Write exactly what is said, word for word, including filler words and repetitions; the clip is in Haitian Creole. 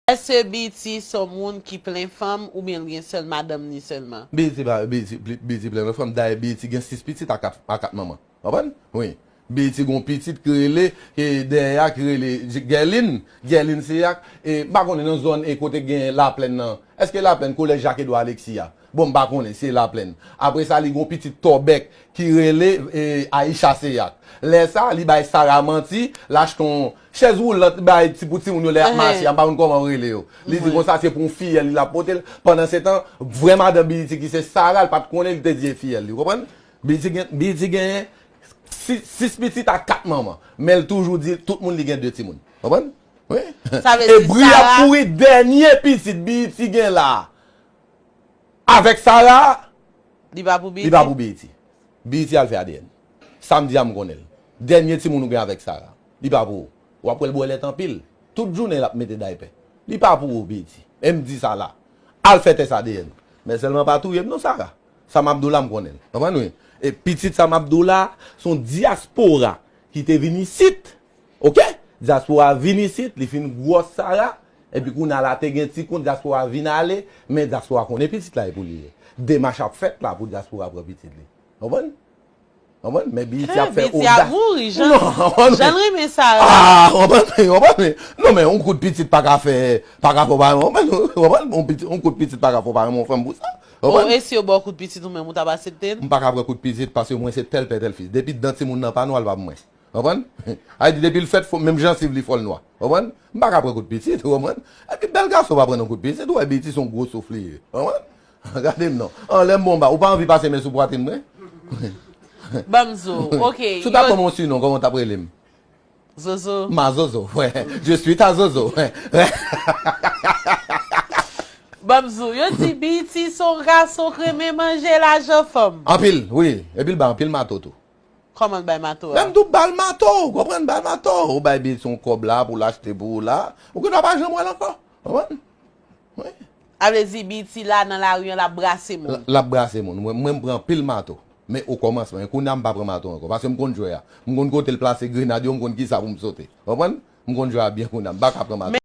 Èske Biti se yon moun ki plen fanm oubyen l gen sèl madanm ni sèlman? Biti pa, Biti, Biti plen fanm. Dayè, Biti gen sis pitit a kat, a kat manman. Konprann? Wi. Biti gon pitit ki rele, e, dèyè a ki rele Gèlin. Gèlin se ak, e, m pa konnen nan zòn e kote gen Laplèn nan. Èske Laplèn, kolèj Jak Edwa Aleksi a? Bon, m pa konnen, se Laplèn. Apre sa, li gon pitit Tòbèk ki rele, e, Ayicha Seyak. Lè sa, li bay Sara manti, l achte yon chèz woulant, bay ti pou timoun yo lè y ap mache a, m pa konn kòman yo rele yo. Li di konsa se pou yon fiyèl li l ap pote l. Pandan se tan, vrè madanm Biti ki se Sara, l pa t konnen, li te di e fiyèl li. Ou konprann? Biti gen, Biti genyen sis, sis pitit a kat manman. Men l toujou di tout moun li gen de timoun. Konprann? Wi. Sa vle di bri ap Sara kouri dènye pitit Biti gen la. Avèk Sara, li pa pou Biti. Li pa pou Biti. Biti al fè A D N. Samdi a m konnen l. Dènye timoun ou gen avèk Sara. Li pa pou ou. W ap wè l bwè lèt anpil. Tout jounen l ap mete daypè. Li pa pou ou, Biti. E m di sa la. Al fè tès A D N. Men sèlman pa touye m non, Sara. Sa m ap di w la, m konnen l. Konprann, wi? E pitit sa m ap di w la, se yon dyaspora ki te vin isit. Oke? Dyaspora vin isit, li fin gwòs Sara, epi kounye a la te gen ti kont, dyaspora vin ale, men dyaspora konnen pitit la e pou li ye. Demach ap fèt la pou dyaspora pran pitit li. Konprann? Konprann? Men Biti ap fè odas. Biti ap mouri, jan, non, konprann, jan l renmen Sara. Ah, konprann, konprann. Non, men yon kout pitit pa ka fè, pa ka fè w pa renmen, konprann? Yon pitit, yon kout pitit pa ka fè w pa renmen yon fanm pou sa. Konprann? Oh, e si yo ba w kout pitit ou menm, ou t ap aksepte l? M pa ka pran kout pitit paske mwen se tèl pè tèl fis. Depi dan timoun nan pa nwa, l pa pou mwen. Konprann? Sa vle di depi l fèt, fò, menm jansiv li fò l nwa. Konprann? M pa ka pran kout pitit, ou konprann? Epi bèl gason pa pran nan kout pitit, ou wè Biti se yon gwo souf li ye. Konprann? Gade m non. Anlè m bon ba, ou pa anvi pase men sou pwatrin mwen? Ban m di w, ok. Si w ta ban m yon sinon, kòman w t ap rele m? Zozo. Ma Zozo, wè. Je suis ta Zozo, wè. Ban m di w, yo di Biti se yon gason k renmen manje lajan fanm. Anpil, wi. Epi l bay anpil mato tou. Kòman l bay mato a? Lè m di w ba l mato, ou konprann, ba l mato. Ou bay Biti yon kòb la pou l achte pou ou la. Ou gendwa pa janm wè l ankò. Konprann? Wi. A vle di Biti la nan lari an, l ap brase moun. L, l ap brase moun. Mwen, mwen m pran anpil mato. Men okòmansman, e kounye a m pa pran mato ankò. Paske m konn jwè a. M konn kote l plase grenad yo, m konn kisa pou m sote. Konprann? M konn jwè a byen kounye a. M pa ka pran mato.